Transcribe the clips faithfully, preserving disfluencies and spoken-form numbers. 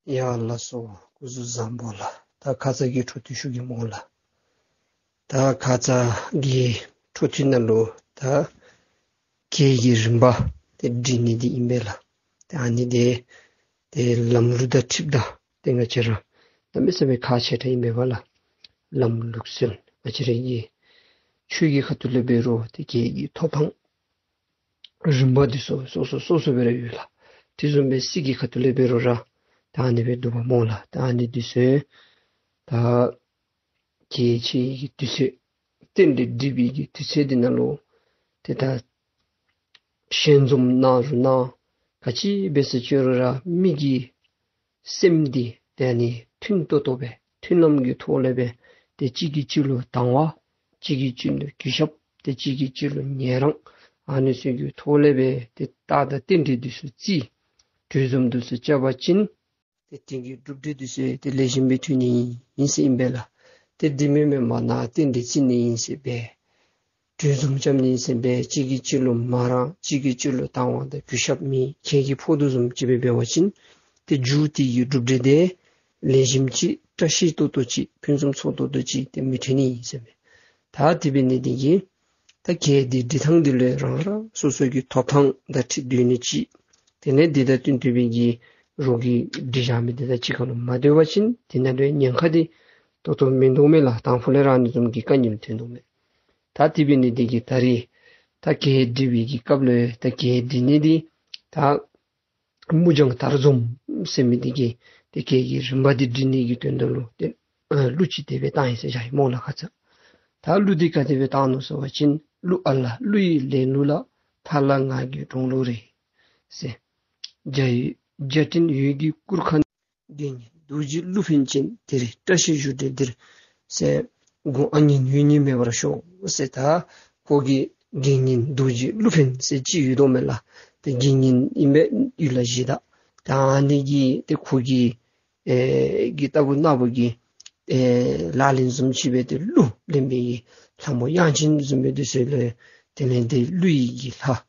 ཡ་ལགས་སོ། སྐུ་གཟུགས་བཟང་པོ་ལགས། ད་ཁ་ཙ་གི་འཕྲོ་མཐུད་ཞུ་གེ་སྨོ་ལགས། ད་ཁ་ཙ་གི་འཕྲོ་མཐུད་ནང་ལུ་ད་གྱལ་གྱི་རིམ་པ་ཏེ་སྒྲིག་ནི་འདི་ཨིན་པས་ལགས། ཏེ་ཨ་ནི་འདི་ཏེ་ལམ་ལུགས་དང་འཁྲིལཝ་ད་ཏེ་ང་བཅས་ར་གནམ་མེད་ས་མེད་ཁག་ཆེ་དྲགས་ཨིན་པས་ལགས། ལམ་ལུགས་ཟེར་ང་བཅས་ར་གི་ཆོས་ཀྱི་ཁ་ཐུག་ལས་འབད་རུང་ཏེ་གྱལ་གྱི་ཐོབ་ཐངས་རིམ་པ་འདི་ཚུ་སོ་སོ་སོ་སོ་སྦེ་ར་ཡོད་ལགས། དེ་བཟུམ་སྦེ་སྲིད་ཀྱི་ཁ་ཐུག་ལས་འབད་རུང་ར་ད་ཨ་ནི་སྦེ་འདུག་པ་སྨོ་ལགས། ད་ཨ་ནི་འདི་ཚུ་ད་གྱལ་ཆེ་གི་དུས་ཚོད་རྟེན་འབྲེལ་སྒྲིག་པའི་གི་དུས་ཚོད་འདི་ནང་ལུ་ཏེ་ད་ཞལ་འཛོམས་གནང་རུང་གནང་ག་ཅི་འབད་ཟེར་ཅི་རུང་ར་མི་གི་སེམས་འདི་ཏེ་ཨ་ནི་མཐུན་ཏོག་ཏོ་སྦེ་མཐུན་ལམ་གྱི་ཐོག་ལས་སྦེ་ཏེ་གཅིག་གིས་གཅིག་ལུ་དང་བ་གཅིག་གིས་གཅིག་ལུ་གུས་ཞབས་ཏེ་གཅིག་གིས་གཅིག་ལུ་ཉན་རང་ཨ་ནི་ཚུ་གི་ཐོག་ལས་སྦེ་ཏེ་རྟགས་དང་རྟེན་འབྲེལ་འདི་ཚུ་བརྩི་གྲོས་འཛོམས་འདི་ཚུ་རྐྱབ་པ་ཅིན་ཏེ་དེ་གི་གྲུབ་འབྲས་འདི་ཚུ་ཏེ་ལེགས་ཤོམ་སྦེ་ཐོན་ནི་ཨིན་ཟེར་ཨིན་པས་ལགས། ཏེ་དེ་མེན་མེན་པར་ནཱ་རྟེན་འབྲེལ་བརྩི་ནི་ཨིན་ཟེར་སྦེ་གྲོས་འཛོམས་རྐྱབ་ནི་ཨིན་ཟེར་སྦེ་གཅིག་གིས་གཅིག་ལུ་མ་རངས་གཅིག་གིས་གཅིག་ལུ་དང་བ་དང་གུས་ཞབས་མེད་གྱལ་གྱི་ཕོག་ཐུག་བཟུམ་ཅིག་སྦེ་འབད་བ་ཅིན་ཏེ་མཇུག་དེ་གི་གྲུབ་འབྲས་དེ་ལེགས་ཤོམ་ཅིག་བཀྲ་ཤིས་ཏོག་ཏོ་ཅིག་ཕུན་སུམ་ཚོགས་ཏོག་ཏོ་ཅིག་ཏེ་མི་ཐོན་ནི་ཨིན་ཟེར་མས། ད་དེ་འབད་ནི་དེ་གིས་ད་གྱལ་འདི་སྒྲིག་ཐངས་འདི་ལུ་རང་རང་སོ་སོ་གི་ཐོབ་ཐངས་དང་འཁྲིལ་སྡོད་ནི་ཅིག་དེ་ལས་འདི་དང་བསྟུན་ཏེ་སྦེ་གི་རོགས་ཀྱིས་སྒྲིག་བཞག་མི་འདི་དང་གཅིག་ཁར་ལུ་མ་སྡོད་པ་ཅིན་དེ་ནང་ལུ་ཉེན་ཁ་འདི་ཏོག་ཏོ་མིན་འདུག་མས་ལགས། དང་ཕུ་ལས་ར་ཨ་ནི་བཟུམ་གྱི་དཀའ་ངལ་ཐོན་འདུག་མས། ད་དེ་འབད་ནི་དེ་གིས་ད་རིས་ད་གྱལ་སྒྲིག་པའི་གི་སྐབས་ལུ་ད་གྱལ་སྒྲིག་ནི་འདི་ད་མུ་བྱང་དར་འཛོམས་ཟེར་མི་འདི་གིས་ཏེ་གྱལ་གྱི་རིམ་པ་འདི་སྒྲིག་ནི་གི་དོན་དག་ལུ་ཏེ་ཨ་གླུ་ཅིག་དེ་སྦེ་བཏང་ཡི་ཟེར་བཞག་ཡི་སྨོ་ལགས་ཁ་ཙ། ད་གླུ་འདི་ག་དེ་སྦེ་བཏང་ནུག་ཟེར་བ་ཅིན་གླུ་ཨ་ལ་གླུ་ཡི་ལེན་ལུགས་ལ་ཐ་ལ་ངག་གི་འགྲོ་ལུགས་རེད་ཟེར། འཇའ་ཡི་འཇའ་སྤྲིན་འོད་ཀྱི་གུར་ཁང་དགེ་བསྙེན་རྡོ་རྗེ་གླུ་ཕན་ཅན་དེར་བཀྲ་ཤིས་བཞུགས་གྲལ་འདིར་ཟེར། དགུང་ཨ་ཉིན་ཡུན་ཉིན་མེད་པར་ཤོག་ཟེར། ད་ཁོ་གིས་དགེ་བསྙེན་རྡོ་རྗེ་གླུ་ཕན་ཟེར་ཅིག་ཡོད་དོ་མས་ལགས། ཏེ་དགེ་བསྙེན་ཨིན་པས་ཡུལ་ལྷ་གཞི་བདག། ད་ཨ་ནི་གི་ཏེ་ཁོ་གི་ཨེ་གི་ལྟ་བུ་ན་བུ་གི་ཨེ་ལག་ལེན་བཟུམ་ཅིག་སྦེ་ཏེ་གླུ་ལེན་པའི་གི་ལྷ་མོ་དབྱངས་ཅན་བཟུམ་སྦེ་འདི་ཚུ་ལུ་དེ་ལས་ཏེ་གླུ་ཡི་གི་ལྷ་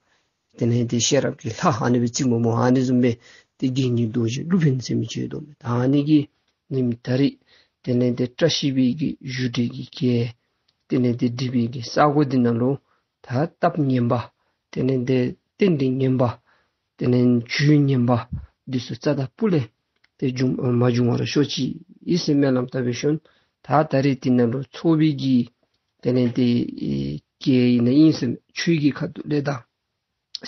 དེ་ལས་ཏེ་ཤེས་རབ་ཀྱི་ལྷ་ཨ་ནི་སྦེ་རྩིཝ་སྨོ། ཨ་ནི་བཟུམ་སྦེ་ཏེ་དགེ་བསྙེན་རྡོ་རྗེ་གླུ་ཕན་ཟེར་མི་ཅིག་ཡོད་དོ་མས། ད་ཨ་ནི་གིས་ཉིནམ་ད་རིས་དེ་ལས་ཏེ་བཀྲ་ཤིས་པའི་གི་བཞུགས་གྲལ་གྱི་གྱལ་དེ་ལས་ཏེ་སྒྲིག་པའི་གི་ས་གོ་འདི་ནང་ལུ་ད་སྟབས་ངན་པ་དེ་ལས་ཏེ་རྟེན་འབྲེལ་ངན་པ་དེ་ལས་ཇུས་ངན་པ་འདི་ཚུ་རྩ་དང་སྤུ་ལས་ཏེ་འབྱུང་མ་འབྱུང་བར་ཤོག་ཅིག་ཟེར་སྨོན་ལམ་བཏབ་སྦེ་ཞུ་ནི། ད་ད་རིས་འདི་ནང་ལུ་ཚོགས་པའི་གི་དེ་ལས་ཏེ་ཨེ་གྱལ་ཨིན་ན་ཨིན་ཟེར་མས། ཆོས་ཀྱི་ཁ་ཐུག་ལས་དང་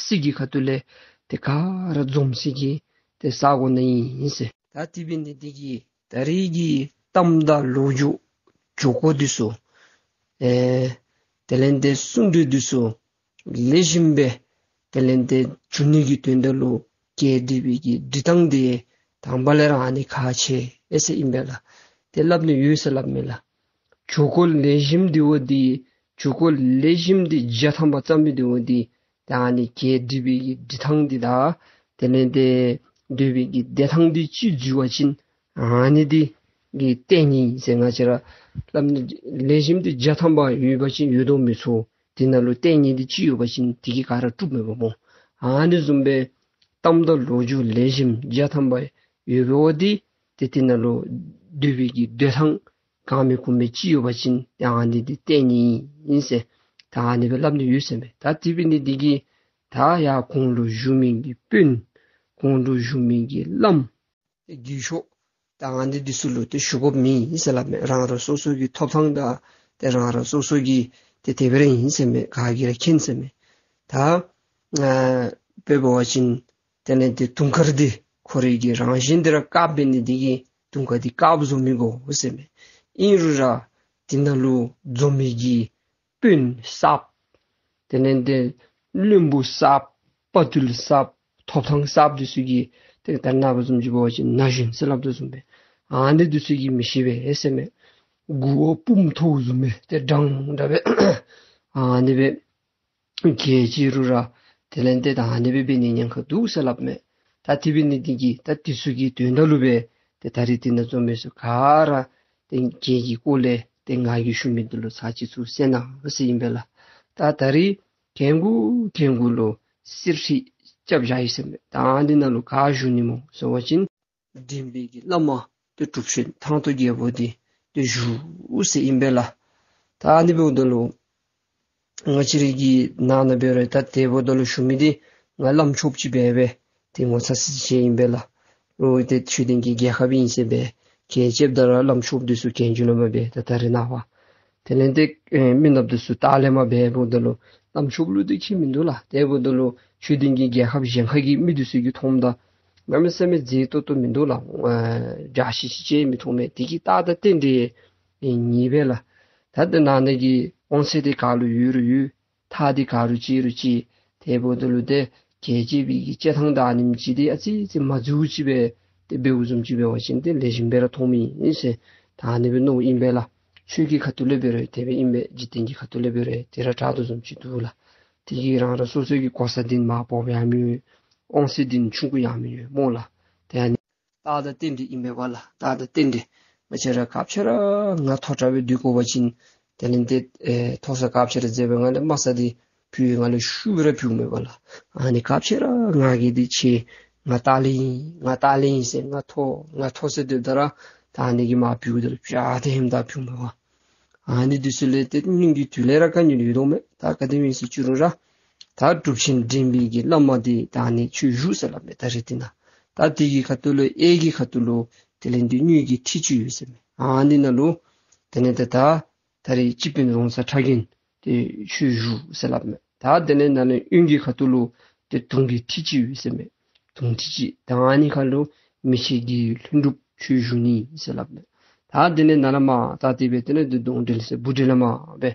སྲིད་ཀྱི་ཁ་ཐུག་ལས་ཏེ་ག་ར་འཛོམས་སའི་གི་ཏེ་ས་གོ་ནང་ཨིན་ཟེར། ད་དེ་འབད་ནི་དེ་གིས་ད་རིས་ཀྱི་གཏམ་དང་ལོ་རྒྱུས་ཇུས་འགོད་འདི་ཚུ་ཨེ་དེ་ལས་ཏེ་གསུང་གྲོས་འདི་ཚུ་ལེགས་ཤོམ་སྦེ་དེ་ལས་ཏེ་འབྱུང་ནི་གི་དོན་དག་ལུ་གྱལ་སྒྲིག་པའི་གི་སྒྲིག་ཐངས་འདི་དང་པ་ལས་ར་ཨ་ནི་ཁག་ཆེ་ཨེ་ཟེར་ཨིན་པས་ལགས། ཏེ་སླབ་ནི་ཡོད་ཟེར་སླབ་མས་ལགས། ཇུས་འགོད་ལེགས་ཤོམ་འདི་བ་འདི་ཇུས་འགོད་ལེགས་ཤོམ་འདི་བརྒྱ་ཐམ་པ་བརྩམ་མི་འདི་བ་འདི་ད་ཨ་ནི་གྱལ་སྒྲིག་པའི་གི་སྒྲིག་ཐངས་འདི་དང་དེ་ལས་ཏེ་སྡོད་པའི་གི་སྡོད་ཐངས་འདི་གཅིག་འཛོལ་བ་ཅིན་ཨ་ནི་འདི་གི་ལྟས་ངན་ཟེར་ང་བཅས་ར་སླབ་ནི། ལེགས་ཤོམ་འདི་བརྒྱ་ཐམ་པ་ཡོད་པ་ཅིན་ཡོད་དོ་མི་ཚུ་འདི་ནང་ལུ་ལྟས་ངན་འདི་གཅིག་ཡོད་པ་ཅིན་དེ་གིས་ག་ར་གྲུབ་མེད་པ་སྨོ། ཨ་ནི་བཟུམ་སྦེ་གཏམ་དང་ལོ་རྒྱུས་ལེགས་ཤོམ་བརྒྱ་ཐམ་པ་ཡོད་པ་འདི་ཏེ་དེ་ནང་ལུ་སྡོད་པའི་གི་སྡོད་ཐངས་གང་མེད་གུ་མེད་ཅིག་ཡོད་པ་ཅིན་ཡང་ཨ་ནི་འདི་ལྟས་ངན་ཨིན་ཟེར་ད་ཨ་ནི་སྦེ་སླབ་ནི་ཡོད་ཟེར་མས། ད་དེ་འབད་ནི་དེ་གིས་ད་ཡར་གོང་ལུ་བཞུགས་མི་གི་དཔོན་གོང་ལུ་བཞུགས་མི་གི་བླམ་རྒས་ཤོས་ད་ཨ་ནི་འདི་ཚུ་ལུ་ཏེ་ཞུ་དགོཔ་མེད་ཟེར་སླབ་མས། རང་རང་སོ་སོ་གི་ཐོབ་ཐངས་དང་ཏེ་རང་རང་སོ་སོ་གི་ཏེ་དེ་སྦེ་ར་ཨིན་ཟེར་མས། ག་གིས་ར་མཁྱེན་ཟེར་མས། ད་ཨ་དཔེ་འབད་བ་ཅིན་དེ་ལས་ཏེ་དུང་དཀར་འདི་ཁོ་རའི་གི་རང་བཞིན་འདི་ར་དཀརཔོ་འབད་ནི་དེ་གིས་དུང་དཀར་འདི་དཀརཔོ་བཟོ་མི་དགོ་ཟེར་མས། ཨིན་རུང་ར་དེ་ནང་ལུ་འཛོམས་མི་གི་དཔོན་གསརཔ་དེ་ལས་ཏེ་བློན་པོ་གསརཔ་དཔའ་རྟུལ་གསརཔ་ཐོབ་ཐངས་གསརཔ་འདི་ཚུ་གིས་ཏེ་ད་རེས་ནངས་པ་བཟུམ་ཅིག་འབད་བ་ཅིན་ན་གཞོན་ཟེར་སླབ་དོ་བཟུམ་སྦེ་ཨ་ནི་འདི་ཚུ་གིས་མི་ཤེས་པས་ཟེར་མས། མགུ་བ་སྤུ་མཐོ་བཟུམ་སྦེ་ཏེ་འདྲང་འདྲ་སྦེ་ཨ་ནི་སྦེ་གྱལ་ཅིག་རུང་ར་དེ་ལས་ཏེ་ད་ཨ་ནི་སྦེ་འབད་ནི་ཉེན་ཁ་འདུག་ཟེར་སླབ་མས། ད་དེ་འབད་ནི་དེ་གིས་ད་འདི་ཚུ་གི་དོན་དག་ལུ་སྦེ་ཏེ་ད་རིས་འདི་ནང་འཛོམས་མི་ཚུ་ག་ར་ཏེ་གྱལ་གྱི་སྐོར་ལས་ཏེ་ང་གིས་ཞུ་མི་འདི་ལུ་ཚར་གཅིག་ཚུར་གསན་གནང་ཟེར་ཨིན་པས་ལགས། ད་ད་རིས་གྱལ་གུ་གྱལ་གུ་ལུ་གསེར་ཁྲི་རྐྱབ་བཞག་ཡི་ཟེར་མས། ད་འདི་ནང་ལུ་ག་བཞུགས་ནི་སྨོ་ཟེར་བ་ཅིན་ འདྲེན་པའི་གི་བླ་མ་ཏེ་གྲུབ་ཆེན་ཐང་སྟོང་རྒྱལ་པོ་འདི་ཏེ་བཞུགས་ཟེར་ཨིན་པས་ལགས། ད་ཨ་ནི་འབདཝ་ད་ལུ་ང་བཅས་རའི་གི་ནང་ན་འབད་རུང་ད་དེ་འབདཝ་ད་ལུ་ཞུ་མི་འདི་ང་བླམ་ཆོསཔ་ཅིག་སྦེ་སྦེ་ཏེ་ངོ་ཚ་སི་སི་ཅིག་ཨིན་པས་ལགས། རོགས་ཏེ་ཆོས་ལྡན་གྱི་རྒྱལ་ཁབ་ཨིན་ཟེར་སྦེ་གྱལ་རྐྱབ་ད་ར་བླམ་ཆོསཔ་འདི་ཚུ་གྱལ་མཇུག་ལུ་མ་སྦེ་ད་ད་རེས་ནངས་པ་དེ་ལས་ཏེ་ཨེ་མི་ནགཔ་འདི་ཚུ་ལྟག་ལས་མར་འབད་འབདཝ་ད་ལུ་བླམ་ཆོསཔ་ལུ་ཏེ་ཁྱད་མིན་འདུག་ལགས། དེ་འབདཝ་ད་ལུ་ཆོས་ལྡན་གྱི་རྒྱལ་ཁབ་གཞན་ཁ་གི་མི་འདི་ཚུ་གིས་མཐོངམ་ད་གནམ་མེད་ས་མེད་མཛེས་ཏོག་ཏོ་མིན་འདུག་ལགས། ཨེ་འདྲ་ཤིག་ཤིག་ཅིག་མི་མཐོང་མས། དེ་གིས་རྟགས་དང་རྟེན་འབྲེལ་ཨེ་ཉེས་པས་ལགས། ད་དེ་ནང་ན་གི་དབང་ཚད་འདི་ག་ལུ་ཡོད་རུང་ཡོད། ཐག་འདི་ག་རུ་བཅད་རུང་བཅད། དེ་འབདཝ་ད་ལུ་ཏེ་གྱལ་རྐྱབ་པའི་གི་བཅད་ཐངས་དང་ཨ་ནེམ་ཅིག་འདི་ཨ་ཙི་ཙི་མ་འཛོལཝ་ཅིག་སྦེ་ཏེ་འབདཝ་བཟུམ་ཅིག་འབད་བ་ཅིན་ཏེ་ལེགས་ཤོམ་སྦེ་ར་མཐོངམ་ཨིན་ཟེར་ད་ཨ་ནི་སྦེ་མནོཝ་ཨིན་པས་ལགས། ཆོས་ཀྱི་ཁ་ཐུག་ལས་འབད་རུང་དེ་སྦེ་ཨིན་པས། འཇིག་རྟེན་གྱི་ཁ་ཐུག་ལས་འབད་རུང་དེ་ར་དྲག་དོ་བཟུམ་ཅིག་འདུག་ལགས། དེ་གིས་རང་རང་སོ་སོ་གི་གོ་ས་འདི་ནི་མར་སྦོམ་ཡང་མི་ཡོད། དབང་ཚད་འདི་ནི་ཆུང་ཀུ་ཡང་མི་ཡོད་སྨོ་ལགས། ཏེ་ཨ་ནི་རྟགས་དང་རྟེན་འབྲེལ་ཨིན་པས་པ་ལགས། རྟགས་དང་རྟེན་འབྲེལ། ང་བཅས་ར་སྐབས་ཅིག་ར་ང་མཐོ་དྲགས་སྦེ་སྡོད་དགོ་པ་ཅིན་དེ་ལས་ཏེ་ཨེ་མཐོ་ས་སྐབས་ཅིག་ར་འཛེགས་པའི་ངང་ལས་དམའ་ས་འདི་ཕུལ་བའི་ངང་ལས་ཤུགས་སྦེ་ར་ཕུལཝ་མས་པ་ལགས། ཨ་ནི་སྐབས་ཅིག་ར་ང་གིས་འདི་ཆེ་ང་ལྟག་ལས་ཨིན་ང་ལྟག་ལས་ཨིན་ཟེར་ང་མཐོ་ང་མཐོ་ཟེར་སྡོདཔ་ད་ར་ད་ཨ་ནི་གིས་མར་ཕུལཝ་ད་ལུ་ཕྱག་དེ་ཧེམ་ད་ཕུལཝ་མས་པ། ཨ་ནི་འདི་ཚུ་ལས་ཏེ་སྔོན་གྱི་དུས་ལས་ར་དཀའ་ངལ་ཡོད་དོ་མས། ད་ག་དེམ་ཨིན་ཟེར་ཅི་རུང་ར་ད་གྲུབ་ཆེན་འདྲེན་པའི་གི་བླ་མ་འདི་ད་ཨ་ནི་ཁྱོད་བཞུགས་ཟེར་སླབ་མས། ད་རེས་འདི་ནང་ད་དེ་གི་ཁ་ཐུག་ལུ་གཡས་ཀྱི་ཁ་ཐུག་ལུ་དེ་ལས་འདི་དངུལ་གྱི་ཁྲི་ཅིག་ཡོད་ཟེར་མས། ཨ་ནི་ནང་ལུ་དེ་ལས་ཏེ་ད་ད་རེས་སྤྱི་དཔོན་རོང་ཚ་ཁྲ་རྒན་ཏེ་ཁྱོད་བཞུགས་ཟེར་སླབ་མས། ད་དེ་ལས་ནཱ་ལས་གཡོན་གྱི་ཁ་ཐུག་ལུ་ཏེ་དུང་གི་ཁྲི་ཅིག་ཡོད་ཟེར་མས། དུང་ཁྲི་ཅིག། ད་ཨ་ནི་ཁ་ལུ་མི་ཆེན་གྱི་ལྷུན་གྲུབ་ཁྱོད་བཞུགས་ནི་ཟེར་སླབ་མས། ད་དེ་ལས་ནཱ་ལས་མར་ད་དེ་སྦེ་དེ་ལས་ཏེ་གདོང་འགྲེལ་ཟེར་སྦུག་འགྲེལ་ལས་མར་སྦེ་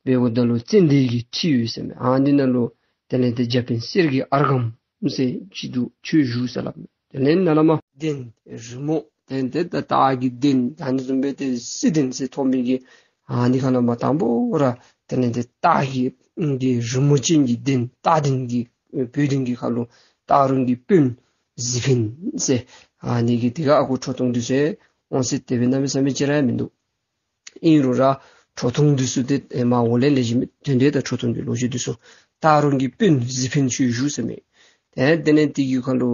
འབདཝ་ད་ལུ་ཙན་དན་གྱི་ཁྲི་ཡོད་ཟེར་མས། ཨ་ནི་ནང་ལུ་དེ་ལས་ཏེ་འཇམ་དཔལ་གསེར་གྱི་ཨརྒྷཾ་ཟེར་ཅིག་འདུག། ཁྱོད་བཞུགས་ཟེར་སླབ་མས། དེ་ལས་ནཱ་ལས་མར་གདན་རི་མོ་དེ་ལས་ཏེ་ད་སྟག་གི་གདན་ད་ཨ་ནི་བཟུམ་སྦེ་ཏེ་གསེར་གདན་ཟེར་ཐོབ་མི་གི་ཨ་ནི་ཁ་ལས་མར་དང་པོ་ར་དེ་ལས་ཏེ་སྟག་གི་གི་རི་མོ་ཅན་གྱི་གདན་སྟག་གདན་གྱི་ཨེ་བོད་གདན་གྱི་ཁ་ལུ་སྟག་རོང་གི་དཔོན་གཟིག་འཕེན་ཟེར་ཨ་ནི་གི་དེ་ཁར་ཨ་ཁུ་ཁྲོ་ཐུང་འདི་ཚུ་དབང་ཚད་དེ་སྦེ་གནམ་མེད་ས་མེད་ཅིག་ར་ཡང་མིན་འདུག། ཨིན་རུང་ར་ཁྲོ་ཐུང་འདི་ཚུ་ཏེ་ཨེ་མར་འོག་ལས་ལེགས་ཤོམ་དོན་དེ་དང་ཁྲོ་ཐུང་གི་ལོ་རྒྱུས་འདི་ཚུ། སྟག་རོང་གི་དཔོན་གཟིག་འཕེན་ཁྱོད་བཞུགས་ཟེར་མས། ཏེ་དེ་ལས་དེ་གི་ཁ་ལུ་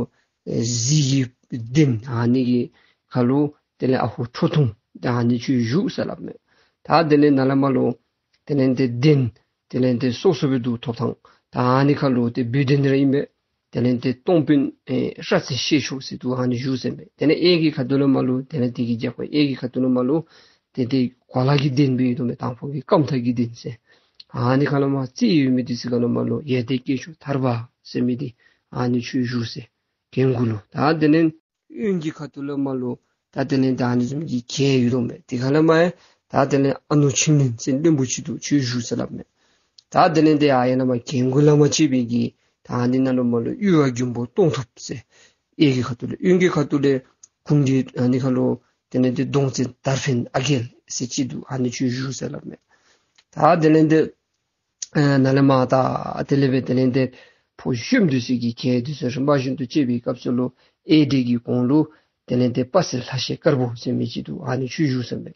ཨེ་གཟིག་གི་གདན་ཨ་ནི་གི་ཁ་ལུ་དེ་ལས་ཨ་ཁུ་ཁྲོ་ཐུང་ད་ཨ་ནི་ཁྱོད་བཞུགས་ཟེར་སླབ་མས། ད་དེ་ལས་ནཱ་ལས་མར་ལུ་དེ་ལས་ཏེ་གདན་དེ་ལས་ཏེ་སོ་སོ་སྦེ་འདུག་ཐོབ་ཐངས། ད་ཨ་ནི་ཁ་ལུ་ཏེ་བོད་གདན་ར་ཨིན་པས། དེ་ལས་ཏེ་སྟོང་དཔོན་ཨེ་སྲ་རྩེ་ཤེས་མཆོག་ཟེར་འདུག། ཨ་ནི་བཞུགས་ཟེར་མས། དེ་ལས་གཡས་ཀྱི་ཁ་ཐུག་ལུ་མར་ལུ་དེ་ལས་དེ་གི་རྒྱབ་ཁར་གཡས་ཀྱི་ཁ་ཐུག་ལུ་མར་ལུ་ཏེ་ཏེ་གོ་ལ་གི་གདན་སྦེ་ཡོད་དོ་མས། དང་ཕུ་གི་རྐངམ་ཐག་གི་གདན་ཟེར། ཨ་ནི་ཁ་ལུ་མར་རྩེ་ཡོད་མི་འདི་ཚུ་ཁ་ལུ་མར་ལུ་ཡར་ལྡན་སྐྱེས་མཆོག་ཐར་པ་ཟེར་མི་འདི་ཨ་ནི་ཁྱོད་བཞུགས་ཟེར། གྱལ་མགུ་ལུ། ད་དེ་ལས་གཡོན་གྱི་ཁ་ཐུག་ལུ་མར་ལུ་ད་དེ་ལས་ད་ཨ་ནི་བཟུམ་གྱི་གྱལ་ཡོད་དོ་མས། དེ་ཁ་ལས་མར་ད་དེ་ལས་ཨ་ནུ་ཆིམ་ལིང་ཟེར་བློན་པོ་ཅིག་འདུག། ཁྱོད་བཞུགས་ཟེར་སླབ་མས། ད་དེ་ལས་ཏེ་ཨ་ཡར་ལས་མར་གྱལ་མགུ་ལས་མར་བཅད་པའི་གི་ད་ཨ་ནི་ནང་ལུ་མར་ལུ་གཡུ་བ་མགོན་པོ་སྟོང་ཐུབ་ཟེར་གཡས་ཀྱི་ཁ་ཐུག་ལུ། གཡོན་གྱི་ཁ་ཐུག་ལས་ཁོང་གི་ཨ་ནི་ཁ་ལུ་དེ་ལས་ཏེ་གདོང་བཙན་དར་འཕེན་ཨ་རྒྱལ་ཟེར་ཅིག་འདུག། ཨ་ནི་ཁྱོད་བཞུགས་ཟེར་སླབ་མས། ད་དེ་ལས་ཏེ་ཨེ་ནཱ་ལས་མར་ད་དེ་ལས་སྦེ་དེ་ལས་ཏེ་ཕོ་གཞོནམ་འདི་ཚུ་གི་གྱལ་འདི་ཚུ་རིམ་པ་བཞིན་དུ་བཅད་པའི་སྐབས་སུ་ལུ་གཡས་གྲལ་གྱི་གོང་ལུ་དེ་ལས་ཏེ་དཔའ་སྲས་ལྷ་ཞལ་དཀར་པོ་ཟེར་མི་ཅིག་འདུག། ཨ་ནི་ཁྱོད་བཞུགས་ཟེར་མས།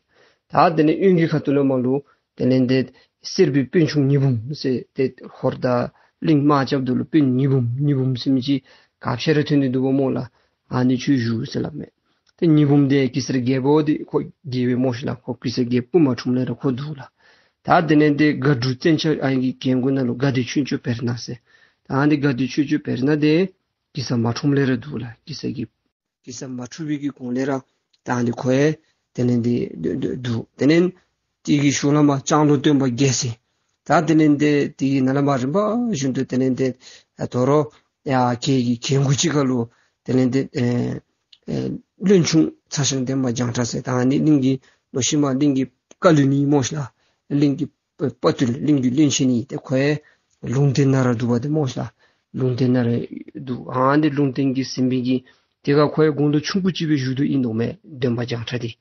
ད་དེ་ལས་གཡོན་གྱི་ཁ་ཐུག་ལུ་མར་ལུ་དེ་ལས་ཏེ་གསེར་པའི་སྤུན་ཆུང་ཉི་འབུམ་ཟེར་ཏེ་ཧོར་དང་གླིང་དམག་རྐྱབ་ད་ལུ་སྤུན་ཉི་འབུམ་ཉི་འབུམ་ཟེར་མི་ཅིག་ག་ཅི་ར་ཐོན་ནི་འདུག་པ་སྨོ་ལགས། ཨ་ནི་ཁྱོད་བཞུགས་ཟེར་སླབ་མས། ཏེ་ཉི་འབུམ་འདི་གེ་སར་རྒྱལ་པོ་འདི་ཁོ་རྒྱལཔོ་སྨོ་ཤིག་ལགས། ཁོ་གེ་སར་རྒྱལཔོ་སྐུ་མ་འཁྲུངས་ལས་ར་ཁོ་འདུག་ལགས། ད་དེ་ལས་ཏེ་སྒ་འབྲུག་བཙན་ཆབ་ཨ་ནི་གི་གྱལ་མགུ་ནང་ལུ་དགའ་བདེ་ཆོས་འབྱོར་བེར་ནག་ཟེར། ད་ཨ་ནི་དགའ་བདེ་ཆོས་འབྱོར་བེར་ནག་འདི་གེ་སར་མ་འཁྲུངས་ལས་ར་འདུག་ལགས། གེ་སར་གྱི་གེ་སར་མ་འཁྲུངས་པའི་གི་གོང་ལས་ར་ད་ཨ་ནི་ཁོ་ཡང་དེ་ལས་ཏེ་འདུག། དེ་ལས་དེ་གི་ཤུལ་ལས་མར་ལྕང་ལོ་སྟོན་པ་རྒྱལ་མཚན། ད་དེ་ལས་ཏེ་དེ་གི་ནཱ་ལས་མར་རིམ་པ་བཞིན་དུ་དེ་ལས་ཏེ་ཨ་དོ་རུང་ཡར་གྱལ་གྱི་གྱལ་མགུ་ཅིག་ཁ་ལུ་དེ་ལས་ཏེ་ཨེ་ཨེ་བློན་ཆུང་ཚ་ཞང་འདན་མ་བྱང་ཁྲ་ཟེར། ད་ཨ་ནི་གླིང་གི་ལོ་ཤུལ་མ་གླིང་གི་བཀའ་བློན་ཨིན་སྨོ་ཤིག་ལགས། གླིང་གི་དཔའ་བརྟུལ་གླིང་གི་བློན་ཆེན་ཨིན། ཏེ་ཁོ་ཡང་ལུང་བསྟན་ནང་ར་འདུག་པ་ཏེ་སྨོ་ཤིག་ལགས། ལུང་བསྟན་ནང་ར་འདུག། ཨ་ནི་ལུང་བསྟན་གྱིས་ཟིན་པའི་གི་དེ་ཁར་ཁོ་ཡང་དགུང་ལོ་ཆུང་ཀུ་ཅིག་སྦེ་བཞུགས་དོ་ཨིན་དོ་མས། འདན་མ་བྱང་ཁྲ་འདི།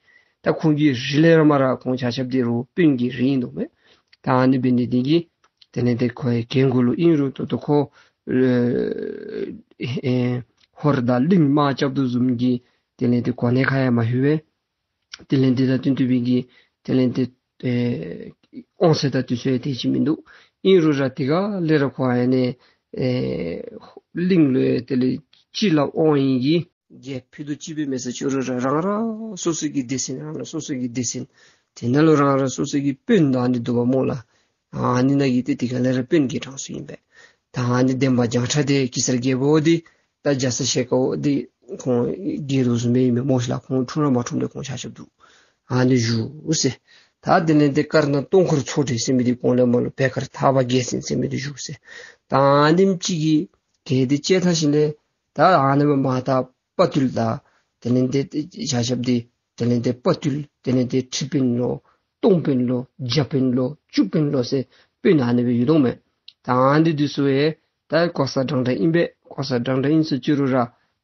ད་ཁོང་གི་རིགས་ལས་ར་མར་ཁོང་ཆ་ཁྱབ་འདི་རུང་དཔོན་གྱི་རིགས་ཨིན་དོ་མས། ད་ཨ་ནི་འབད་ནི་འདི་གིས་དེ་ལས་ཏེ་ཁོ་ཡང་གྱལ་མགུ་ལུ་ཨིན་རུང་ད་ལྟོ་ཁོ་ཨེ་ཧོར་དང་གླིང་དམག་རྐྱབ་དོ་བཟུམ་གྱི་དེ་ལས་ཏེ་གོ་གནས་ཁར་ཡང་མ་ལྷོད་པས། དེ་ལས་ཏེ་ད་དོན་དུ་སྦེ་གི་དེ་ལས་ཏེ་ཨེ་དབང་ཚད་དང་དེ་ཚུ་ཡང་དེ་ཅིག་མིན་འདུག། ཨིན་རུང་ར་དེ་ཁ་ལས་ར་ཁོ་ཨ་ནི་ཨེ་གླིང་ལུ་ཡང་དེ་ལས་སྤྱི་བླ་དབང་ཡོད་ཀྱི་ རྒྱལཔོ་ཕུད་རྡོག་གཅིག་སྦེ་མེད་ཟེར་ཅི་རུང་ར་རང་རང་སོ་སོ་གི་སྡེ་ཚན་རང་རང་སོ་སོ་གི་སྡེ་ཚན་དེ་ནང་ལུ་རང་རང་སོ་སོ་གི་དཔོན་དང་ཨ་ནི་འདུག་པ་སྨོ་ལགས། ཨ་ནི་ནང་གི་ཏེ་དེ་ག་ལས་ར་དཔོན་གྱི་གྲངས་སུ་ཨིན་པས། ད་ཨ་ནི་འདན་མ་བྱང་ཁྲ་དེ་གེ་སར་རྒྱལ་པོ་འདི་ད་རྒྱ་ཚ་ཞལ་དཀར་པོ་འདི་ཁོང་རྒྱལ་དོ་བཟུམ་སྦེ་ཨིན་པས་སྨོ་ཤིག་ལགས། ཁོང་འཁྲུངས་ར་མ་འཁྲུངས་ཏེ་ཁོང་ཆ་ཁྱབ་འདུག། ཨ་ནི་བཞུགས་ཟེར། ད་དེ་ལས་ཏེ་དཀར་ནག་སྟོང་འཁོར་ཚོགས་གྲལ་ཟེར་མི་འདི་གོང་ལས་མར་ལུ་བེར་དཀར་ཐག་པ་བརྒྱད་ཟེར་མི་འདི་བཞུགས་ཟེར། ད་ཨ་ནེམ་ཅིག་གིས་གྱལ་འདི་བཅད་ཚར་ཞིནམ་ལས་ད་ཨ་ནེམ་མར་ད་དཔའ་བརྟུལ་དང་དེ་ལས་ཏེ་ཆ་ཁྱབ་འདི་དེ་ལས་ཏེ་དཔའ་བརྟུལ་དེ་ལས་ཏེ་ཁྲི་དཔོན་ལོ་སྟོང་དཔོན་ལོ་བརྒྱ་དཔོན་ལོ་བཅུ་དཔོན་ལོ་ཟེར་དཔོན་ཨ་ནི་སྦེ་ཡོད་དོ་མས། ད་ཨ་ནི་འདི་ཚུ་ཡང་ད་གོ་ས་འདྲན་འདྲ་ཨིན་པས། གོ་ས་འདྲན་འདྲ་ཨིན་ཟེར་ཅི་རུང་ར་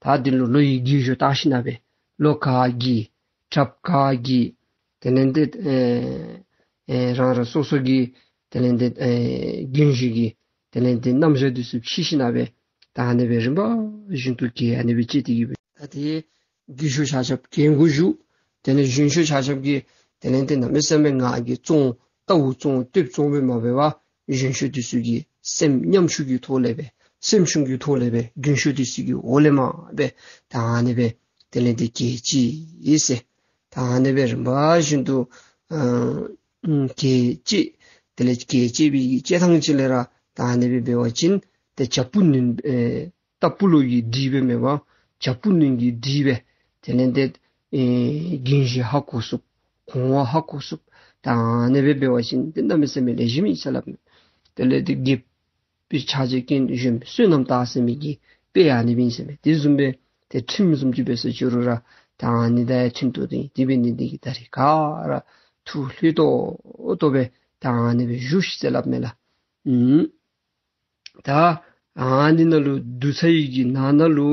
ད་འདི་ལུ་ལོ་ཡི་རྒས་གཞོན་བལྟ་ཞིནམ་སྦེ་ལོ་ག་རྒས་གྲབས་ག་རྒས་དེ་ལས་ཏེ་ཨེ་ཨེ་རང་རང་སོ་སོ་གི་དེ་ལས་ཏེ་ཨེ་རྒན་གཞོན་གྱི་དེ་ལས་ཏེ་རྣམ་གཞག་འདི་ཚུ་ཕྱེ་ཞིནམ་སྦེ་ད་ཨ་ནི་སྦེ་རིམ་པ་བཞིན་དུ་གྱལ་ཨ་ནི་སྦེ་བཅད་དེ་གི་སྦེ་ད་དེ་རྒས་ཤོས་ཆ་ཁྱབ་གྱལ་མགུ་བཞུགས། དེ་ལས་གཞོན་ཤོས་ཆ་ཁྱབ་ཀྱིས་དེ་ལས་ཏེ་གནམ་མེད་ས་མེད་ངར་གྱིས་བཙོང་ལྟ་བུ་བཙོང་སྟོདཔ་བཙོང་སྦེ་མ་འབད་བར་གཞོན་ཤོས་འདི་ཚུ་གི་སེམས་ཉམ་ཆུང་གི་ཐོག་ལས་སྦེ་སེམས་ཆུང་གི་ཐོག་ལས་སྦེ་རྒན་ཤོས་འདི་ཚུ་གི་འོག་ལས་མར་སྦེ་ད་ཨ་ནི་སྦེ་དེ་ལས་ཏེ་གྱལ་བཅད་ཡི་ཟེར། ད་ཨ་ནི་སྦེ་རིམ་པ་བཞིན་དུ་ཨ་ཨམ་གྱལ་བཅད། དེ་ལས་གྱལ་བཅད་པའི་གི་བཅད་ཐངས་ཅིག་ལས་ར་ད་ཨ་ནི་སྦེ་འབད་བ་ཅིན་ཏེ་བྱ་སྤུ་ནོན་ཨེ་རྟ་སྤུ་ལུ་གི་སྒྲིག་སྦེ་མེན་པར་བྱ་སྤུ་ནོན་གྱི་སྒྲིག་སྦེ་དེ་ལས་ཏེ་ཨེ་རྒན་གཞོན་ཧ་གོ་ཚུགསཔ་གོང་འོག་ཧ་གོ་ཚུགསཔ་ད་ཨ་ནི་སྦེ་འབད་བ་ཅིན་ཏེ་གནམ་མེད་ས་མེད་ལེགས་ཤོམ་ཨིན་ཟེར་སླབ་མས། དེ་ལས་ཏེ་རྒྱལཔོ་པའི་ཕྱག་རྗེས་ཀུན་གཞོན་པའི་བསོད་ནམས་རྟགས་ཟེར་མི་གི་དཔེ་ཨ་ནི་སྦེ་ཨིན་ཟེར་མས། དེ་བཟུམ་སྦེ་ཏེ་ཁྲིམས་བཟུམ་ཅིག་འབད་ཟེར་ཅི་རུང་ར་ད་ཨ་ནི་དང་ཡང་མཐུན་ཏོག་ཏོ་ཨིན། དེ་འབད་ནི་འདི་གིས་ད་རེས་ག་ར་ཐུགས་ལྷོད་ཏོག་ཏོ་སྦེ་ད་ཨ་ནི་སྦེ་བཞུགས་ཤིག་ཟེར་སླབ་མས་ལགས། ཨུམ། ད་ཨ་ནི་ནང་ལུ་བསྡུ་ཚར་ཡི་གི་ནང་ན་ལུ་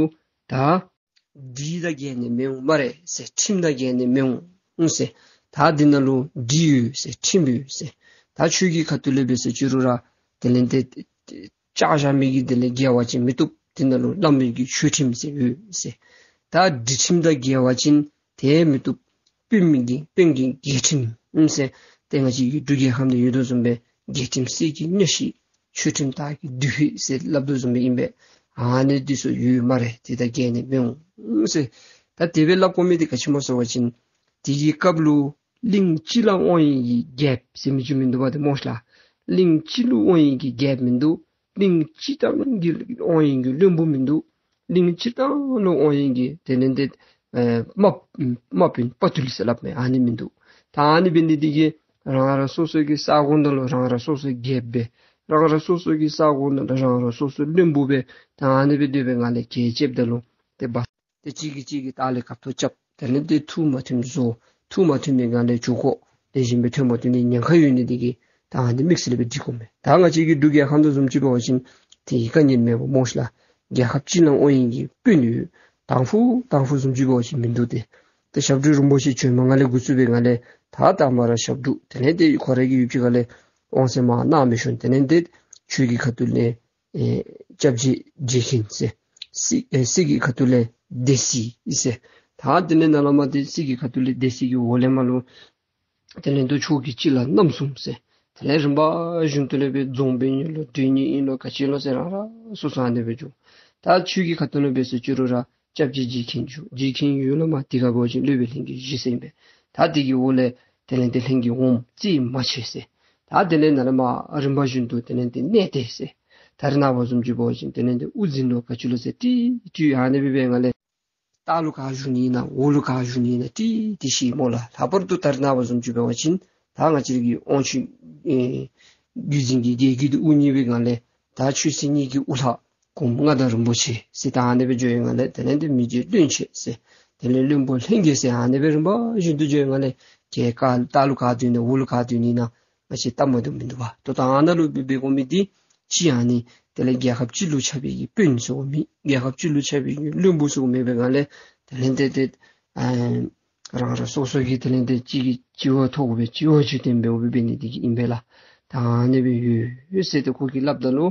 ད་སྒྲིག་དང་འགལ་ནི་མི་འོང་སྨ་རེ་ཟེར། ཁྲིམས་དང་འགལ་ནི་མི་འོང་ཟེར། ད་འདི་ནང་ལུ་སྒྲིག་ཡོད་ཟེར་ཁྲིམས་ཡོད་ཟེར། ད་ཆོས་ཀྱི་ཁ་ཐུག་ལས་འབད་ཟེར་ཅི་རུང་ར་དེ་ལས་ཏེ་བཅག་བཞག་མི་གི་དེ་ལས་འགལ་བ་ཅིན་མི་བཏུབ། འདི་ནང་ལུ་བླ་མའི་གི་ཆོས་ཁྲིམས་ཟེར་ཡོད་ཟེར། ད་སྒྲིག་ཁྲིམས་དང་འགལ་བ་ཅིན་དེ་མི་བཏུབ། དཔོན་མི་གི་དཔོན་གྱི་རྒྱལ་ཁྲིམས་ཨིན་ཟེར། ཏེ་ང་བཅས་ཀྱི་འབྲུག་རྒྱལ་ཁབ་ནང་ཡོད་དོ་བཟུམ་སྦེ་རྒྱལ་ཁྲིམས་གསེར་གྱི་གཉའ་ཤིང་ཆོས་ཁྲིམས་དར་གྱི་མདུད་པ་ཟེར་སླབ་དོ་བཟུམ་སྦེ་ཨིན་པས། ཨ་ནི་འདི་ཚུ་ཡོད་སྨ་རེ། དེ་དང་འགལ་ནི་མི་འོང་ཟེར། ད་དེ་སྦེ་སླབ་དགོ་མི་འདི་ག་ཅི་སྨོ་ཟེར་བ་ཅིན་དེ་གི་སྐབས་ལུ་གླིང་གཅིག་ལུ་དབང་བའི་གི་རྒྱལཔོ་ཟེར་མི་ཅིག་མིན་འདུག་པ་ཏེ་སྨོ་ཤིག་ལགས། གླིང་གཅིག་ལུ་དབང་བའི་གི་རྒྱལཔོ་མིན་འདུག། གླིང་སྤྱིར་བཏང་གི་དབང་བའི་གི་བློན་པོ་མིན་འདུག། གླིང་སྤྱིར་བཏང་ལུ་དབང་བའི་གི་དེ་ལས་ཏེ་ཨེ་དམག་དམག་དཔོན་དཔའ་བརྟུལ་ཟེར་སླབ་མི་ཨ་ནི་མིན་འདུག། ད་ཨ་ནི་འབད་ནི་འདི་གིས་རང་རང་སོ་སོ་གི་ས་གོ་ནང་ལུ་རང་རང་སོ་སོ་རྒྱལཔོ་སྦེ་རང་རང་སོ་སོ་གི་ས་གོ་ནང་ལུ་རང་རང་སོ་སོ་བློན་པོ་སྦེ་ད་ཨ་ནི་སྦེ་སྡོད་པའི་སྒང་ལས་གྱལ་བཅདཔ་ད་ལུ་ཏེ་འབད་ཏེ་གཅིག་གིས་གཅིག་གི་ལྟག་ལས་ཁ་ཐུག་རྐྱབ། དེ་ལས་ཏེ་ཐུགས་མ་མཐུན་བཟོ། ཐུགས་མ་མཐུན་པའི་སྒང་ལས་ཇུས་འགོ་ལེགས་ཤོམ་སྦེ་ཐོན་མ་ཐོན་ནི་ཉེན་ཁ་ཡོད་ནི་འདི་གིས་ད་ཨ་ནི་དམིགས་བསལ་སྦེ་སྒྲིག་དགོ་མས། ད་ང་བཅས་ཀྱི་འབྲུག་རྒྱལ་ཁབ་ནང་བཟུམ་ཅིག་འབད་བ་ཅིན་དེ་གི་དཀའ་ངལ་མེད་པ་སྨོ་ཤིག་ལགས། རྒྱལ་ཁབ་སྤྱི་ནང་དབང་བའི་གི་དཔོན་ཡོད། དང་ཕུ་དང་ཕུ་བཟུམ་ཅིག་འབད་བ་ཅིན་མིན་འདུག་སྟེ། ཏེ་ཞབས་དྲུང་རིན་པོ་ཆེ་བྱོན་པའི་སྒང་ལས་འགོ་བཙུགས་པའི་སྒང་ལས་ད་ལྟ་མ་ར་ཞབས་དྲུང་དེ་ལས་ཏེ་ཁོ་ར་གི་ཡུལ་གྱི་སྒང་ལས་དབང་ཚད་མར་གནང་མི་ཤོང་། དེ་ལས་ཏེ་ཆོས་ཀྱི་ཁ་ཐུག་ལས་ཨེ་སྐྱབས་རྗེ་རྗེ་མཁན་ཟེར། སྲིད་ཨེ་སྲིད་ཀྱི་ཁ་ཐུག་ལས་སྡེ་སྲིད་ཟེར། ད་དེ་ལས་ནཱ་ལས་མར་ཏེ་སྲིད་ཀྱི་ཁ་ཐུག་ལས་སྡེ་སྲིད་ཀྱི་འོག་ལས་མར་ལུ་དེ་ལས་ཏེ་ཕྱོགས་ཀྱི་སྤྱི་བླ་རྣམ་གསུམ་ཟེར། དེ་ལས་རིམ་པ་བཞིན་དུ་ལས་སྦེ་རྫོང་དཔོན་ཨིན་ལོ་མགྲོན་གཉེར་ཨིན་ལོ་ག་ཅི་ཨིན་ལོ་ཟེར་རང་རང་སོ་སོ་ཨ་ནི་སྦེ་འགྱོ། ད་ཆོས་ཀྱི་ཁ་ཐུག་ལས་འབད་ཟེར་ཅི་རུང་ར་སྐྱབས་རྗེ་རྗེ་མཁན་འགྱོ། རྗེ་མཁན་ཡོད་ལས་མར་དེ་ཁར་འབད་བ་ཅིན་སློབ་དཔོན་ལྷན་རྒྱས་བཞི་ཟེར་ཨིན་པས། ད་དེ་གི་འོག་ལས་དེ་ལས་ཏེ་ལྷན་རྒྱས་འོགམ་རྩེ་མ་ཆེན་ཟེར། ད་དེ་ལས་ནཱ་ལས་མར་རིམ་པ་བཞིན་དུ་དེ་ལས་ཏེ་གནས་བརྟན་ཟེར། ད་རེས་ནངས་པ་བཟུམ་ཅིག་འབད་བ་ཅིན་དེ་ལས་ཏེ་དབུ་འཛིན་ལོ་ག་ཅི་ལོ་ཟེར་ཏེ་ཏེ་ཨ་ནི་སྦེ་འབད་སྒང་ལས་ལྟག་ལུ་ག་བཞུགས་ནི་ཨིན་ན་འོག་ལུ་ག་བཞུགས་ནི་ཨིན་ན་ཏེ་ཏེ་ཤེས་སྨོ་ལགས། ལྷག་པར་དུ་ད་རེས་ནངས་པ་བཟུམ་ཅིག་འབད་བ་ཅིན་ད་ང་བཅས་ར་གི་དབང་ཕྱུག་ཨེ་བརྒྱུད་འཛིན་གྱི་རྒྱལ་བརྒྱུད་འདི་དབུ་བརྙེས་པའི་སྒང་ལས་ད་ཆོས་སྲིད་གཉིས་ཀྱི་དབུ་བླ་གོངམ་མངའ་བདག་རིན་པོ་ཆེ་ཟེར་ད་ཨ་ནི་སྦེ་འགྱོ་བའི་སྒང་ལས་དེ་ལས་ཏེ་མི་རྗེ་བློན་ཆེན་ཟེར་དེ་ལས་བློན་པོ་ལྷན་རྒྱས་ཟེར་ཨ་ནི་སྦེ་རིམ་པ་བཞིན་དུ་འགྱོ་བའི་སྒང་ལས་གྱལ་ག་ལྟག་ལུ་ག་སྡོད་ནི་འོག་ལུ་ག་སྡོད་ནི་ཨིན་ན་ང་བཅས་བལྟ་མ་བཏུབ་མིན་འདུག་པ། ད་ལྟོ་ཨ་ནཱ་ལུ་འབད་འབད་དགོ་མི་འདི་ཅིག་ཨ་ནི་དེ་ལས་རྒྱལ་ཁབ་སྤྱི་ལུ་ཆགས་པའི་གི་དཔོན་ཟེར་མི་རྒྱལ་ཁབ་སྤྱི་ལུ་ཆགས་པའི་གི་བློན་པོ་ཟེར་མི་འབད་སྒང་ལས་དེ་ལས་ཏེ་ཏེ་ཨ་རང་རང་སོ་སོ་གི་དེ་ལས་ཏེ་གཅིག་གིས་གཅིག་བ་ཐོག་སྦེ་གཅིག་བ་གཅིག་སྟོན་འབདཝ་འབད་ནི་འདི་གིས་ཨིན་པས་ལགས། ད་ཨ་ནི་སྦེ་ཡོད་ཟེར་ཏེ་ཁོ་གིས་སླབ་ད་ལུ་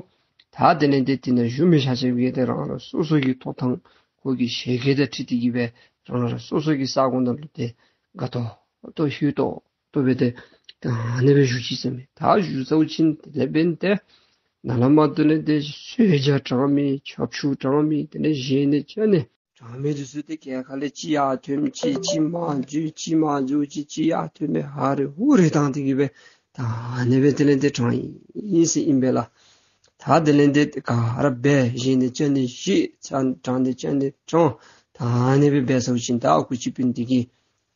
ད་དེ་ལས་ཏེ་དེ་ནང་བཞུགས་མི་ཆ་ཁྱབ་ཀྱིས་ཏེ་རང་རང་སོ་སོ་གི་ཐོབ་ཐང་ཁོ་གི་ཞལ་བཀོད་དང་འཁྲིལ་ཏེ་གིས་སྦེ་རང་རང་སོ་སོ་གི་ས་གོ་ནང་ལུ་ཏེ་དགའ་ཏོག་ཏོ་ཧུ་ཏོག་ཏོ་སྦེ་ཏེ་ད་ཨ་ནི་སྦེ་བཞུགས་ཅི་ཟེར་མས། ད་བཞུགས་ཚརཝ་ཅིག་དེ་ལས་འབདན་ཏེ་ནཱ་ལས་མར་དེ་ལས་ཏེ་གསོལ་ཇ་དྲང་མི་ཆབ་ཆུ་དྲང་མི་དེ་ལས་བཞེས་ནི་བཅའ་ནི་ དྲང་མི་འདི་ཚུ་ཏེ་གྱལ་ཁ་ལས་ཅིག་ཡར་ཐོན་ཅིག་ཅིག་མར་འཛུལ་ཅིག་མར་འཛུལ་ཅིག་ཅིག་ཡར་ཐོན་སྦེ་ཧ་རེ་ཧུ་རེ་བཏང་སྟེ་གི་སྦེ་ད་ཨ་ནི་སྦེ་དེ་ལས་ཏེ་དྲངས་ཡི་ཟེར་ཨིན་པས་ལགས། ད་དེ་ལས་ཏེ་ག་ར་འབད་བཞེས་ནི་བཅའ་ནི་བཞེས་དྲང་དྲང་ནི་བཅའ་ནི་དྲང་། ད་ཨ་ནི་སྦེ་འབད་ཚར་བ་ཅིན་ད་ཨ་ཁུ་སྤྱི་དཔོན་འདི་གིས་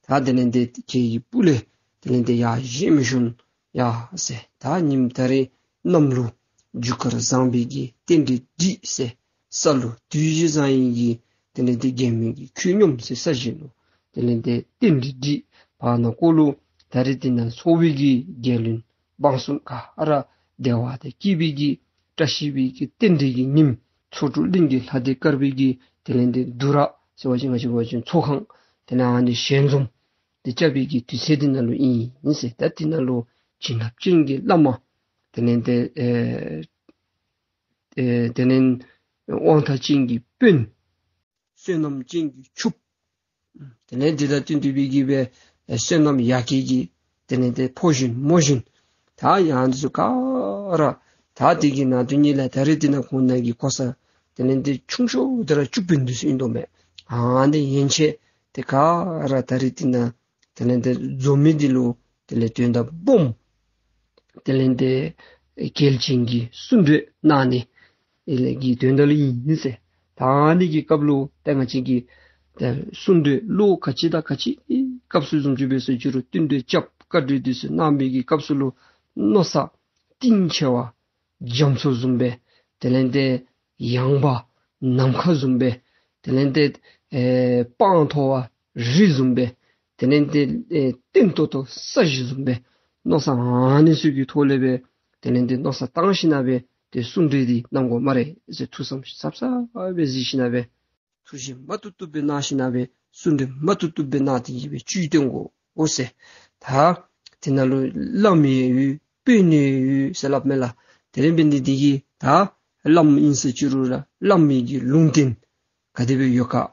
ད་དེ་ལས་ཏེ་གྱལ་གྱི་སྤུ་ལས་དེ་ལས་ཏེ་ཡར་བཞེངས་མི་ཤོང་ཡ་ཟེར། ད་ཉིནམ་ད་རེས་གནམ་ལུ་རྒྱུ་སྐར་བཟང་པའི་གི་རྟེན་འབྲེལ་འགྲིག་ཟེར། ས་ལུ་དུས་བཞི་བཟང་ཡི་གི་དེ་ལས་ཏེ་རྒྱལ་མོའི་གི་ཁྱུད་སྙོམས་ཟེར་ས་གཞི་ལུ་དེ་ལས་ཏེ་རྟེན་འབྲེལ་འགྲིག། བར་ན་ཀོ་ལུ་ད་རེས་དེ་ནང་ཚོགས་པའི་གི་རྒྱལ་བློན་འབངས་གསུམ་ག་ར་བདེ་བ་དང་སྐྱིད་པའི་གི་བཀྲ་ཤིས་པའི་གི་རྟེན་འབྲེལ་གྱི་ཉིནམ་ཚོ་དྲུག་གླིང་གི་ལྷ་སྡེ་དཀར་པོའི་གི་དེ་ལས་ཏེ་འདུ་ར་ཟེར་བ་ཅིན་ང་བཅས་འབད་བ་ཅིན་ཚོགས་ཁང་དེ་ནང་ཨ་ནི་ཞལ་འཛོམས་དེ་རྐྱབ་པའི་གི་དུས་ཚོད་དེ་ནང་ལུ་ཨིན་ཟེར། ད་དེ་ནང་ལུ་བྱིན་རླབས་ཅན་གྱི་བླ་མ་དེ་ལས་ཏེ་ཨེ་ཨེ་དེ་ལས་དབང་ཐང་ཅན་གྱི་དཔོན་བསོད་ནམས་ཅན་གྱི་ཕྱུགཔོ་དེ་ལས་དེ་དང་བསྟུན་ཏེ་སྦེ་གི་སྦེ་ཨེ་བསོད་ནམས་ཡར་རྒྱས་ཀྱི་དེ་ལས་ཏེ་ཕོ་གཞོན་མོ་གཞོན་ད་ཡང་འདི་ཚུ་ག་ར་ད་དེ་གི་ནང་དོན་ཉིད་ལས་ད་རེས་དེ་ནང་ཁོང་ནང་གི་གོ་ས་དེ་ལས་ཏེ་ཆུང་ཤོས་དེ་ར་བཅུ་དཔོན་འདི་ཚུ་ཨིན་དོ་མས། ཨ་ནི་ཡན་ཆད་དེ་ག་ར་ད་རེས་དེ་ནང་དེ་ལས་ཏེ་འཛོམས་མི་འདི་ལུ་དེ་ལས་དོན་དག་སྦོམ་དེ་ལས་ཏེ་གལ་ཅན་གྱི་གསུང་གྲོས་གནང་ནི་ཨེ་ལས་ཀྱི་དོན་དག་ལུ་ཨིན་ཟེར། ད་ཨ་ནི་གི་སྐབས་ལུ་ད་ང་བཅས་ཀྱིས་ད་གསུང་གྲོས་ལུ་ག་ཅི་དང་ག་ཅི་སྐབས་སུ་བཟུམ་ཅིག་འབད་ཟེར་ཅི་རུང་བསྟུན་གྲོས་རྐྱབ་བཀའ་གྲོས་འདི་ཚུ་གནང་མི་གི་སྐབས་སུ་ལུ་མནོ་བསམ་གཏིང་ཆེ་བ་རྒྱ་མཚོ་བཟུམ་སྦེ་དེ་ལས་ཏེ་ཡངས་པ་ནམ་མཁའ་བཟུམ་སྦེ་དེ་ལས་ཏེ་ཨེ་སྤང་མཐོ་བ་རི་བཟུམ་སྦེ་དེ་ལས་ཏེ་ཨེ་བརྟན་ཏོག་ཏོ་ས་གཞི་བཟུམ་སྦེ་མནོ་བསམ་ཨ་ནི་ཚུ་གི་ཐོག་ལས་སྦེ་དེ་ལས་ཏེ་མནོ་བསམ་བཏང་ཞིན་ན་སྦེ་ཏེ་གསུང་གྲོས་འདི་གནང་དགོ་སྨ་རེ་ཟེར་ཐུགས་བསམ་ཟབ་ཟབ་སྦེ་གཟིགས་ཞིན་ན་སྦེ་ཐུགས་བཞེད་མ་བཏུབ་བཏུབ་སྦེ་གནང་ཞིན་ན་སྦེ་གསུང་གྲོས་མ་བཏུབ་བཏུབ་སྦེ་གནང་སྟེ་གི་སྦེ་བཅུད་བཏོན་དགོ་འོ་ཟེར། ད་དེ་ནང་ལུ་བླམ་ཡང་ཡོད་དཔོན་ཡང་ཡོད་ཟེར་སླབ་མས་ལགས། དེ་ལས་འབད་ནི་འདི་གིས་ད་བླམ་ཨིན་ཟེར་ཅི་རུང་ར་བླམ་གི་ལུང་བསྟན་ག་དེ་སྦེ་ཡོད་ག།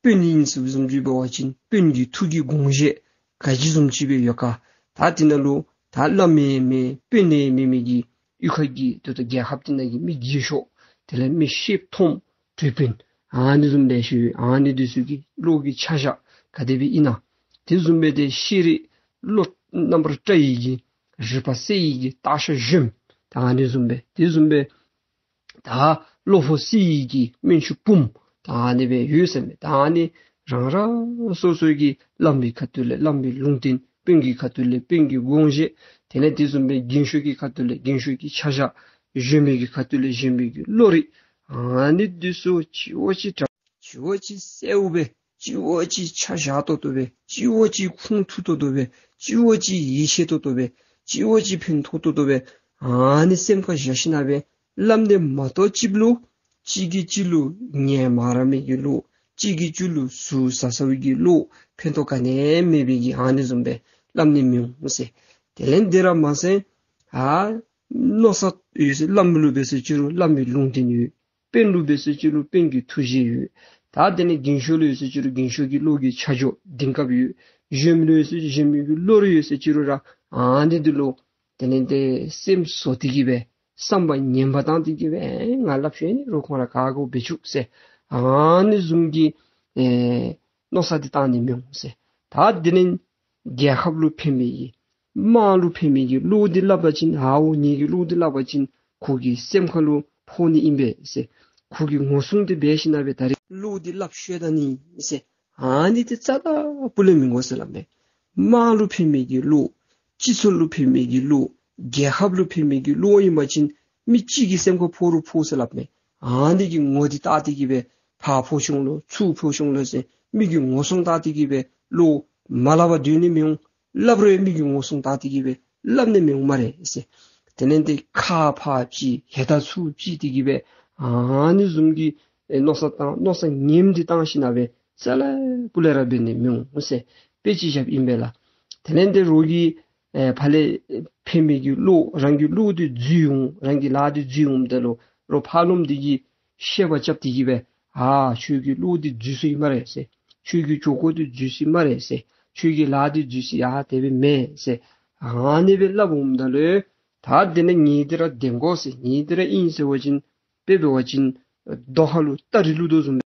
དཔོན་ཨིན་ཟེར་བཟུམ་ཅིག་འབད་བ་ཅིན་དཔོན་གྱི་ཐུགས་ཀྱི་དགོངས་བཞེད་ག་ཅི་བཟུམ་ཅིག་སྦེ་ཡོད་ག། ད་དེ་ནང་ལུ་ད་བླམ་ཡང་མེད་དཔོན་ཡང་མེད་མི་གི་གཡུས་ཁ་གི་ཏེ་ད་རྒྱལ་ཁབ་དེ་ནང་གི་མི་རྒས་ཤོས་དེ་ལས་མི་ཤེསཔ་མཐོངམ་གྲོས་དཔོན་ཨ་ནི་བཟུམ་ལེ་ཤ་ཡོད། ཨ་ནི་འདི་ཚུ་གི་བློ་གི་ཆ་བཞག་ག་དེ་སྦེ་ཨིན་ན། དེ་བཟུམ་སྦེ་ཏེ་ཤེས་རིག་བློ་རྣམ་པར་བཀྲ་ཡི་གི་རིག་པ་གསལ་ཡི་གི་སྟག་ཤར་གཞོནམ་ད་ཨ་ནི་བཟུམ་སྦེ་དེ་བཟུམ་སྦེ་ད་བློ་ཕུགས་གསལ་ཡི་གི་སྨན་ཆུང་བུམོ་ད་ཨ་ནི་སྦེ་ཡོད་ཟེར་མས། ད་ཨ་ནི་རང་རང་སོ་སོ་གི་བླམ་གི་ཁ་ཐུག་ལས་བླམ་གི་ལུང་བསྟན་དཔོན་གྱི་ཁ་ཐུག་ལས་དཔོན་གྱི་དགོངས་བཞེད་དེ་ལས་དེ་བཟུམ་སྦེ་རྒན་ཤོས་ཀྱི་ཁ་ཐུག་ལས་རྒན་ཤོས་ཀྱི་ཆ་བཞག་གཞོན་པའི་གི་ཁ་ཐུག་ལས་གཞོན་པའི་གི་བློ་རིག་ཨ་ནི་འདི་ཚུ་ཅིག་འོ་ཅིག་དྲག་ཅིག་འོ་ཅིག་གསལཝ་སྦེ་ཅིག་འོ་ཅིག་ཆ་བཞག་ཏོག་ཏོ་སྦེ་ཅིག་འོ་ཅིག་ཁུངས་ཐུག་ཏོག་ཏོ་སྦེ་ཅིག་འོ་ཅིག་ཡིད་ཆེས་ཏོག་ཏོ་སྦེ་ཅིག་འོ་ཅིག་ཕན་ཐོགས་ཏོག་ཏོ་སྦེ་ཨ་ནི་སེམས་ཁར་བཞག་ཞིན་ན་སྦེ་སླབ་ནི་མ་གཏོགས་ཅིག་ལུ་གཅིག་གིས་གཅིག་ལུ་ཉན་མ་ར་མི་གི་བློ་གཅིག་གིས་གཅིག་ལུ་ཟུར་ཟ་ཟཝ་གི་བློ་ཕན་ཐོགས་ག་ནི་མེད་པའི་གི་ཨ་ནི་བཟུམ་སྦེ་སླབ་ནི་མི་འོང་ཟེར། དེ་ལས་འདི་ར་མ་ཟད་ཨ་མནོ་བསམ་ཡོད་ཟེར་བླམ་ལུ་འབད་ཟེར་ཅི་རུང་བླམ་གི་ལུང་བསྟན་ཡོད། དཔོན་ལུ་འབད་ཟེར་ཅི་རུང་དཔོན་གྱི་ཐུགས་བཞེད་ཡོད། ད་དེ་ལས་རྒན་ཤོས་ལུ་ཡོད་ཟེར་ཅི་རུང་རྒན་ཤོས་ཀྱི་བློ་གི་ཆ་འཇོག་གདེང་སྐབས་ཡོད། གཞོན་མི་ལུ་ཡོད་ཟེར་གཞོན་མི་གི་བློ་རིག་ཡོད་ཟེར་ཅི་རུང་ར་ཨ་ནི་འདི་ལུ་དེ་ལས་ཏེ་སེམས་བཟོ་སྟེ་གི་སྦེ་བསམ་པ་ངན་པ་བཏང་སྟེ་གི་སྦེ་ཨེ་ང་སླབ་ཤེས་ནི་རུང་ཁོང་ར་ག་གོ་སྦེ་བཅུག་ཟེར་ཨ་ནི་བཟུམ་གྱི་ཨེ་མནོ་བསམ་འདི་བཏང་ནི་མི་འོང་ཟེར། ད་དེ་ལས་རྒྱལ་ཁབ་ལུ་ཕན་མི་གི་དམངས་ལུ་ཕན་མི་གི་བློ་འདི་སླབ་པ་ཅིན་ཨའོ་ངེ་གི་བློ་འདི་སླབ་པ་ཅིན་ཁོ་གི་སེམས་ཁ་ལུ་ཕོག་ནི་ཨིན་པས་ཟེར། ཁོ་གིས་ངོ་སྲུང་འདི་འབད་ཞིན་ན་སྦེ་ད་རེས་བློ་འདི་སླབ་ཤོར་ད་ནི་ཟེར། ཨ་ནི་འདི་རྩ་དང་སྤུ་ལས་མི་དགོ་ཟེར་སླབ་མས། དམངས་ལུ་ཕན་མི་གི་བློ་སྤྱི་ཚོགས་ལུ་ཕན་མི་གི་བློ་རྒྱལ་ཁབ་ལུ་ཕན་མི་གི་བློ་ཨིན་པ་ཅིན་མི་གཅིག་གི་སེམས་ཁར་ཕོག་རུང་ཕོག་ཟེར་སླབ་མས། ཨ་ནི་གི་ངོ་འདི་བལྟ་སྟེ་གི་སྦེ་ཕར་ཕོག་སོང་ལོ་ཚུར་ཕོག་སོང་ལོ་ཟེར་མི་གི་ངོ་སྲུང་བལྟ་སྟེ་གི་སྦེ་བློ་མ་སླབ་པར་སྡོད་ནི་མི་འོང་། སླབ་རུང་མི་གི་ངོ་སྲུང་བལྟ་སྟེ་གི་སྦེ་སླབ་ནི་མི་འོང་སྨ་རེ་ཟེར། དེ་ལས་ཏེ་ཁ་ཕར་ཕྱེ་ཧེ་ད་ཚུར་ཕྱེ་སྟེ་གི་སྦེ་ཨ་ནི་བཟུམ་གྱི་ཨེ་མནོ་བསམ་བཏང་མནོ་བསམ་ངན་འདི་བཏང་ཞིན་ན་སྦེ་རྩ་ལས་སྤུ་ལས་ར་འབད་ནི་མི་འོང་ཟེར་དཔེ་ཅིག་བཞགཔ་ཨིན་པས་ལགས། དེ་ལས་ཏེ་རོགས་ཀྱི་ཨེ་ཕར་ལས་ཕན་མི་གི་བློ་རང་གི་བློ་འདི་འཛུལ་འོང་རང་གི་ལཱ་འདི་འཛུལ་འོངམ་ད་ལུ་རོགས་ཕར་ལོགམ་འདི་གིས་བཤད་པ་རྐྱབ་སྟེ་གི་སྦེ་ཨ་ཁྱོད་ཀྱི་བློ་འདི་འཛུལ་སོ་ཡི་སྨ་རེ་ཟེར། ཁྱོད་ཀྱི་གྱོང་ཁོག་འདི་འཛུལ་སོ་ཡི་སྨ་རེ་ཟེར། ཁྱོད་ཀྱི་ལཱ་འདི་འཛུལ་སོ་ཡི་ཨ་དེ་སྦེ་མེན་ཟེར། ཨ་ནི་སྦེ་སླབ་འོངམ་ད་ལུ་ད་དེ་ལས་ངེ་འདི་ར་བདེན་དགོ་ཟེར། ངེ་འདི་ར་ཨིན་ཟེར་བ་ཅིན་དཔེ་འབད་བ་ཅིན་རྡོ་ཁ་ལུ་སྟ་རེ་བླུག་དོ་བཟུམ་